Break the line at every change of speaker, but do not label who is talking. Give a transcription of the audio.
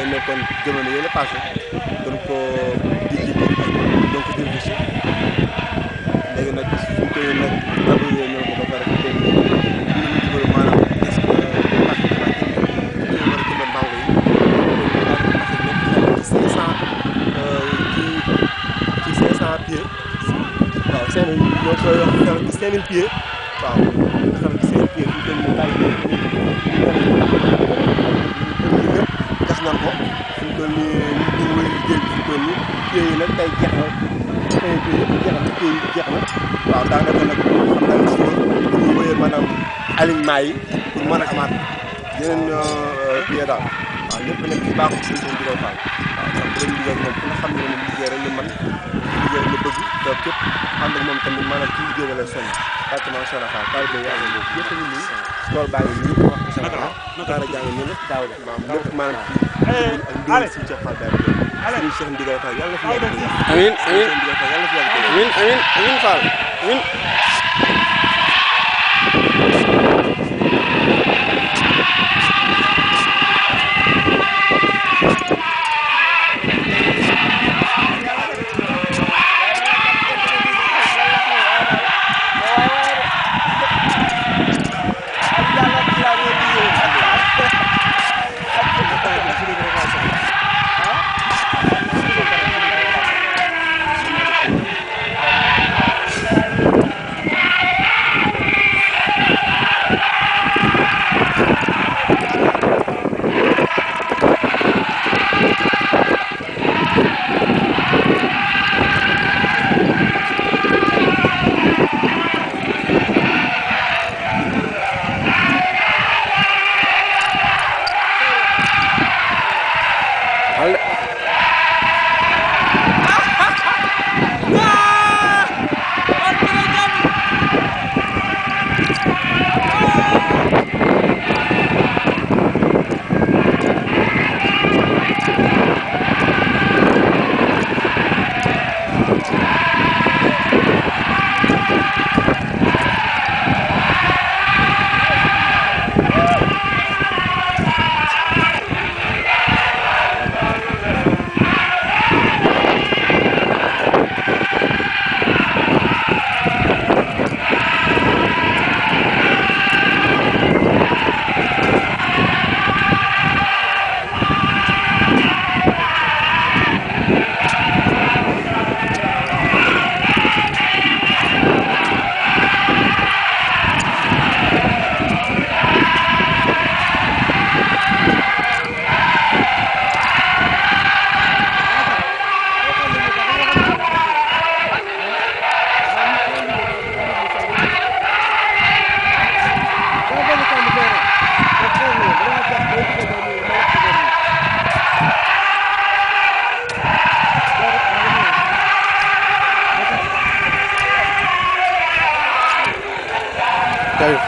yi nekkoon jamono yële passé doon ko di liggéey donc di réfléchir léegi nag suñ koy nag évaluer ñoo ko ba pare fi ñu dugal maanaam est-ce que war a jënd mango yi ci 500 ci 500 pieds waaw 5000 ñoo koy wax ci 5000 pieds waaw xam ci 5000 pieds fi ñu koy bàyyi gas nan ko fi ñu toll nii ñu ngi liggéey fi ñu toll nii pieds yi nag tey jeex na tey pieds yëpp jeex na pieds yi jeex na waaw daanaka nag xam naa ne suba dañuy wëyee maanaam alignement yi pour mën a amaat yeneen pieds daal waaw lépp nag ci baaxul suñu seen Ndiguel Fall waaw ndax bu leen Ndiguel moom ku nga xam ne moom liggéey rek la mën liggéey rek la bëgg te képp ànd ak moom tamit maanaam ci liggéey la sonn exactement incha allah taal bi yàlla boobu yëpp a ngi nii tool baa ngi nii wax incha allah daara jaa ngi nii nag daaw la maanaam lépp maanaam ci ak ndigal suñu Cheikh Fall daal suñu Cheikh Ndiguel Fall yàlla na fi yàgg amiin amiin yàlla na fi yàgg amiin amiin amiin Fall amiin
Dara,